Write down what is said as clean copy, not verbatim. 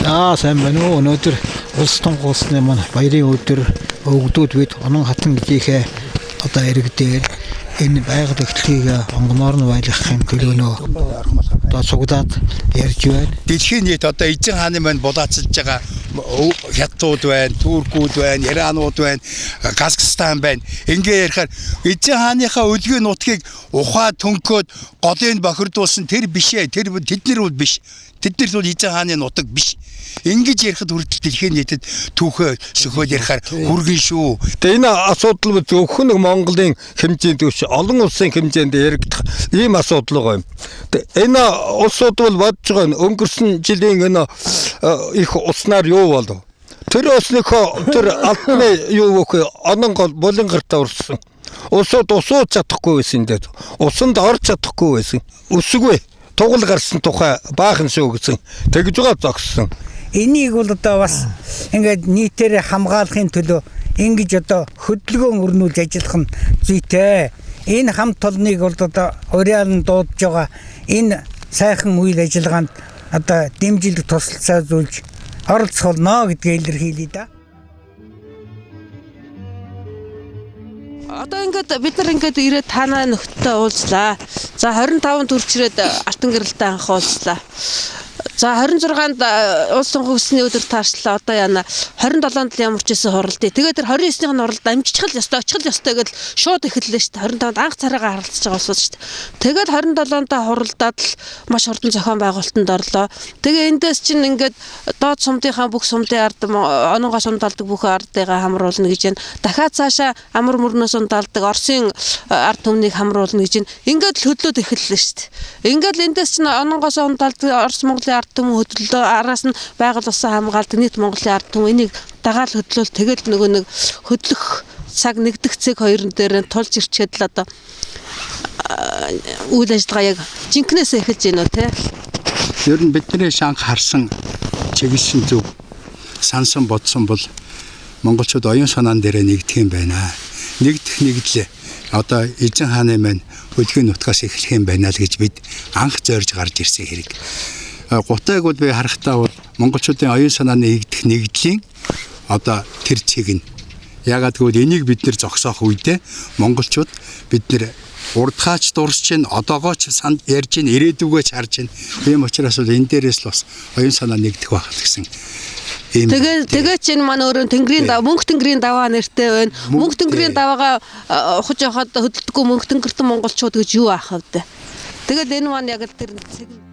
За сайн байна уу? Өнөөдөр улс тунхагласны маань баярын өдөр өвгдүүд бид Онон хатан гэжийнхээ одоо ирэг дээр энэ байгаль эрхлэгийг онгоноор нь байлгахын төлөөнөө одоо цугдаад ярьж байна. Дэлхийн нийт одоо эзэн хааны маань булаацалж байгаа хятадууд байна, туркууд байна, иранууд байна, Казахстан байна. Ингээ ярихаар эзэн хааныхаа өлгийн нутгийг ухаа төнкөөд голыг бохирдуулсан тэр биш ээ. Тэр тэд нар бол биш. Тэд нар бол эзэн хааны нутаг биш. Ингэж ярихад хүртэл дэлхийн нийтэд түүхээ сөхөөд ярихаар хүргэн шүү. Тэгээ энэ асуудал зөвхөн нэг Монголын хэмжээнд биш, олон улсын хэмжээнд яригдах ийм асуудал байгаа юм. Энэ улсууд бол бодож байгаа нь өнгөрсөн жилийн энэ их уснаар юу болов? Тэр усныхоо тэр алтны юу вэ? Онон гол булан гартаа урссан. Усууд усууж чадахгүй байсан дээр. Усанд орж чадахгүй байсан. Өсгүй. Тугал гарсан тухай баахан шүү гэсэн. Тэгж байгаа зогссон. Энийг бол одоо бас ингээд нийтээр хамгаалахын төлөө ингэж одоо хөдөлгөөн өрнүүлж ажиллах нь зүйтэй. Энэ хамт олныг бол одоо уриалан дуудаж байгаа энэ сайхан үйл ажиллагаанд одоо дэмжлэг тусалцаа зүйлж оролцох болно гэдгээ илэрхийлье да. Одоо ингээд бид нар ингээд ирээд танаа нөхдөд уулзлаа. За 25-нд төрчрээд алтан гэрэлтэй анх уулзлаа. За 26-нд улс тунхагласны өдөр таарчлаа. Одоо яана 27-нд л ямар ч байсан хуралдъя. Тэгээд тэр 29-ний хуралд амжчих л ёстой, очих л ёстой гэдэл шууд эхэллээ шүү дээ. 25-нд анх царайгаа харалцаж байгаа улсууд шүү дээ. Тэгээд 27-нд хуралдаад л маш хурдан зохион байгуулалтанд орлоо. Тэгээ эндээс чинь ингээд доод сумдынхаа бүх сумдын ард ононгоо сумдаалдаг бүх ардыгаа хамруулна гэж байна. Дахиад цаашаа амар мөрнөөс сумдаалдаг Оросын ард түмнийг хамруулна гэж байна. Ингээд л хөдлөөд эхэллээ шүү дээ. Ингээд л эндээс чинь ононгоо сумдаалдаг Орос Монголын ард түмэн хөдлөлөө, араас нь байгаль усан хамгаалдаг нийт Монголын ард түмэн энийг дагаал хөдлөөл тэгэл нөгөө нэг хөдлөх цаг нэгдэх цэг хоёрн дээр тулж ирчээд л одоо үйл ажиллагаа яг жинкнээс эхэлж байна уу те. Ер нь бидний шанх харсан чиглэсэн зөв сансан бодсон бол монголчууд оюун санаан дээрээ нэгдэх юм байна. Нэгдэх нэгдлээ одоо эзэн хааны маань өлгийн нутгаас эхлэх юм байна л гэж бид анх зорж гарч ирсэн хэрэг. Гутайг бол би харахтаа бол монголчуудын оюун санааны нэгдэх нэгдлийн одоо тэр цэг нь. Ягаад гэвэл энийг бид нэр зогсоох үедээ монголчууд бид нэр урдхаач дурсж чинь одоогооч санд ярьж чинь ирээдүгөө ч харж чинь. Тийм учраас бол энэ дээрээс л бас оюун санаа нэгдэх байх л гэсэн. Тэгээ чинь маань өөрөө тэнгэрийн дав мөнх тэнгэрийн даваа нэртэй байна. Мөнх тэнгэрийн даваагаа ухаж явахад хөдөлдөггүй мөнх тэнгэртэн монголчууд гэж юу аах вэ? Тэгэл энэ маань яг л тэр цэг.